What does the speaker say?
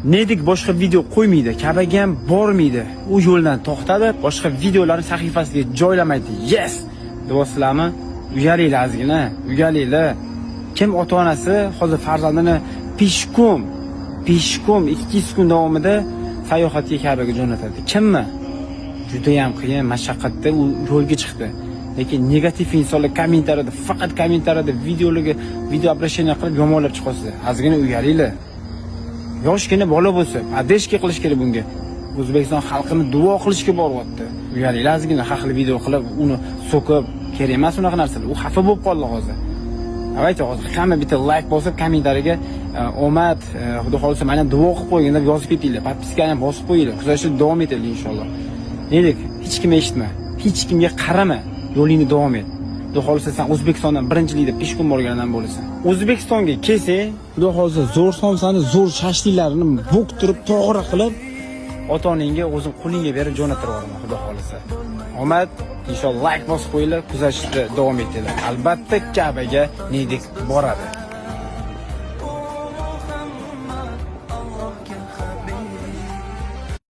Nedik boshqa video qo'ymaydi, Kabaga ham bormaydi. U yo'ldan to'xtadi, boshqa videolarni sahifasiga joylamaydi. Yes! Deyapsizlarmi? Uyalinglar ozgina, uyalinglar. Kim ota-onasi hozir farzandini пешком, пешком 200 kun davomida sayohatga Kabaga jo'natadi? Kimmi? Juda ham qiyin, mashaqqatda u yo'lga chiqdi. Lekin negativ insonlar kommentariyada, faqat kommentariyada videolarga video обращение qilib yomonlab chiqasizlar. Ozgina uyalinglar. Yoshgina bola bo'lsa, поддержка qilish kerak bunga. O'zbekiston xalqini duo qilishga boryapti. Uyalinglar ozgina, har xil video qilib, uni so'kib, kerak emas unaqa narsalar. U xafa bo'lib qoldi hozir. Давайте hozir hamma bitta layk bosib, kommentariyaga omad, xudo xohlasa mana duo qilib qo'ygin deb yozib ketinglar. Подписка ni ham bosib qo'yinglar. Kuzatishni davom etaylik inshaalloh. Neylik, hech kim eshitma. Hech kimga qarama. Yo'lingni davom et. Xudo xohlasa sen O'zbekistondan birinchilikda пешком borgandan bo'lasan. O'zbekistonga kelsang, xudo xohlasa zo'r somsani, zo'r shashliklarini bo'ktirib, to'g'ri qilib, ota-onangga o'zim qo'lingga berib jo'natirib yuboraman, xudo xohlasa. Omad, inshaalloh layk bosib qo'yinglar, kuzatishda davom etinglar. Albatta Kabaga Nedik boradi.